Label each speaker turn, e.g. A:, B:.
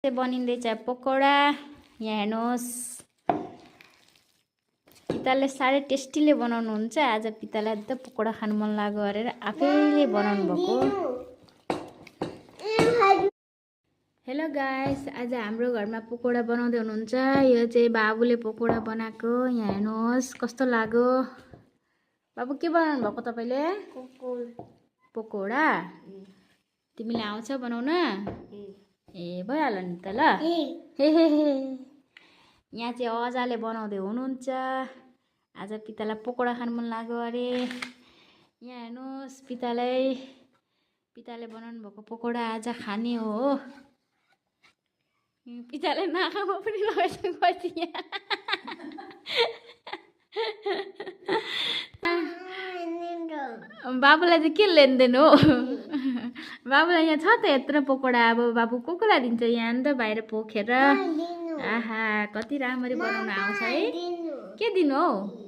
A: बनिँदैछ पकोडा। यहाँ हेर्नुहोस्, पिताले साह्रै टेस्टीले बनाउनुहुन्छ। आज पितालाई त पकोडा खानु मन लाग्यो अरे आफैले बनाउनु भएको। हेलो गाइस, आज हाम्रो घरमा पकोडा बनाउँदै हुनुहुन्छ। यो चाहिँ बाबुले पकोडा बनाएको। यहाँ हेर्नुहोस् कस्तो लाग्यो। बाबु के बनाउनु भएको तपाईँले? पकोडा। तिमीले आउँछ बनाउन? ए भइहाल्यो नि त ल। यहाँ चाहिँ अजाले बनाउँदै हुनुहुन्छ। आज पितालाई पकोडा खानु मन लाग्यो अरे। यहाँ हेर्नुहोस्, पिताले बनाउनु भएको पकोडा आज खाने हो। पिताले नाकामा पनि लगाइसक्नु पर्छ। बाबुलाई चाहिँ के लेनदेन हो? बाबुलाई यहाँ छ त यत्रो पकोडा। अब बाबु कोलाई दिन्छ यहाँ नि त बाहिर पोखेर। आहा कति राम्ररी बनाउन आउँछ है। के दिनु हौ?